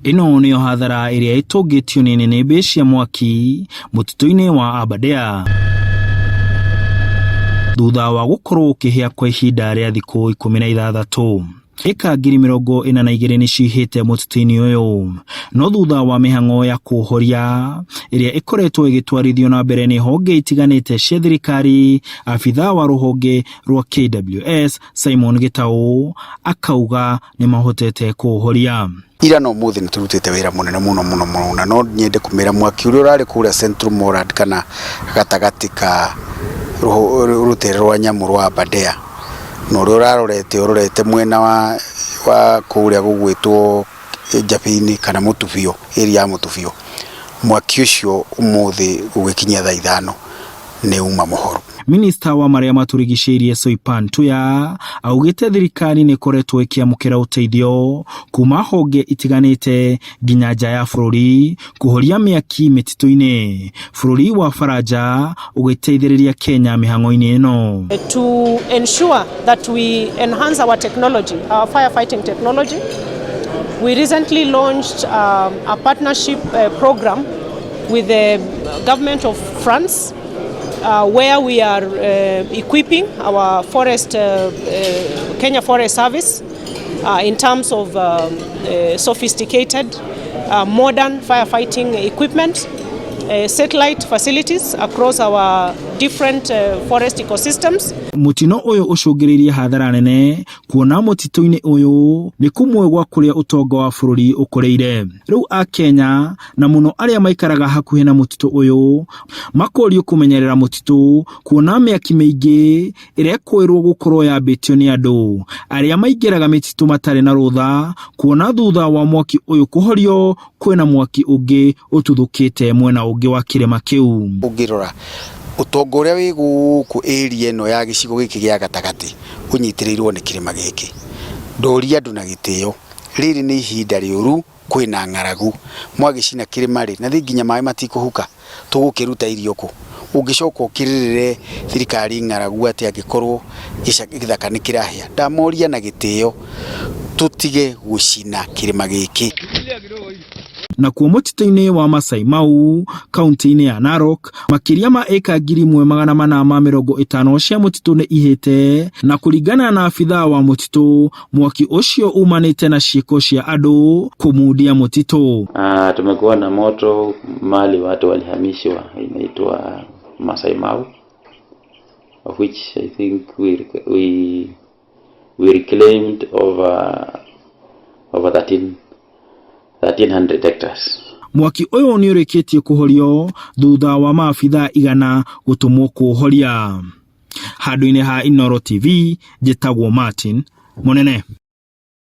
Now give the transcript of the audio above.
Ĩno nĩyo hathara ĩrĩa ĩtũngĩtio nĩ nĩnĩmbĩ cia mwaki mũtitũ-inĩ wa Aberdare thutha wa gũkorwo ũkĩhĩa kwa ihinda rĩa thikũ 16. Ĩka 42,000 nĩ cihĩte mũtitũ-inĩ ũyũ, no thutha wa mĩhang'o ya kũũhoria ĩrĩa ĩkoretwo ĩgĩtwarithio na mbere nĩ honge itiganĩte cia thirikari, abithaa wa rũhonge rwa KWS Simon Gĩtaũ akauga nĩ mahotete kũũhoria. Ira na ũmũthĩ nĩ tũrutĩte wĩra mũnene mũno mũno mũno na no nyende kũmera mwaki ũrĩa ũrarĩ kũrĩa Central Moorland kana gatagatĩ ka rũtere rwa nyamũ rwa Aberdare na ũrĩa ũrarorete ũrorete mwena wa wa kũrĩa gũgwĩtwo Njabĩ-inĩ kana Mũtubio, area ya Mũtubio, mwaki ũcio ũmũthĩ gũgĩkinyia thaa 5 nĩ uma mũhoru. Minista wa marĩa matũrigicĩirie Soipan Tuya augĩte thirikari nĩ ĩkoretwo ĩkĩamũkĩra ũteithio kuma honge itiganĩte nginya nja ya bũrũri kũhoria mĩaki mĩtitũ-inĩ, bũrũri wa Faranja ũgĩteithĩrĩria Kenya mĩhang'o-inĩ ĩno. To ensure that we enhance our technology, our firefighting technology, we recently launched a partnership program with the government of France, where we are equipping our forest, Kenya Forest Service, in terms of sophisticated, modern firefighting equipment, satellite facilities across our different forest ecosystems. Mũtino ũyũ ũcũngĩrĩirie hathara nene kuona mũtitũ-inĩ ũyũ nĩ kũmwe gwa kũrĩa ũtonga wa bũrũri ũkũrĩire. Rĩu Akenya na mũno arĩa maikaraga hakuhĩ na mũtitũ ũyũ makorio kũmenyerera mũtitũ kuona mĩaki mĩingĩ ĩrekũĩrwo gũkorwo yambĩtio nĩ andũ arĩa maingĩraga mĩtitũ matarĩ na rũtha, kuona thutha wa mwaki ũyũ kũhorio kwĩna mwaki ũngĩ ũtuthũkĩte mwena ũngĩ wa kĩrĩma kĩu. Ũngĩrora ũtonga ũrĩa wĩ gũkũ area ĩno ya gĩcigo gĩkĩ gĩa gatagatĩ ũnyitĩrĩirwo nĩ kĩrĩma gĩkĩ. Ndoria andũ na gĩtĩo, rĩrĩ nĩ ihinda rĩũru, kwĩna ng'aragu, mwagĩcina kĩrĩma rĩ, na thĩ nginya maĩ matikũhuka, tũgũkĩruta irio kũ? Ũngĩcoka ũkĩrĩrĩre thirikari ng'aragu atĩ angĩkorwo gĩthaka nĩ kĩrahĩa. Ndamoria na gĩtĩo tũtige gũcina kĩrĩma gĩkĩ. Nakuo mũtitũ-inĩ wa Masai Mau kaunti-inĩ ya Narok makĩria ma ĩka 1450 cia mũtitũ nĩ ihĩte, na kũringana na abithaa wa mũtitũ mwaki ũcio umanĩte na ciĩko cia andũ kũmundia mũtitũ. Tumekuwa na moto mali watu walihamishwa inaitwa Masai Mau, of which I think we reclaimed over 1300 hectares. Mwaki ũyũ nĩ ũrĩkĩtie kũhorio thutha wa maabithaa 100 gũtũmwo kũũhoria. Handũ-inĩ ha Inooro TV, njĩtagwo Martin Mũnene.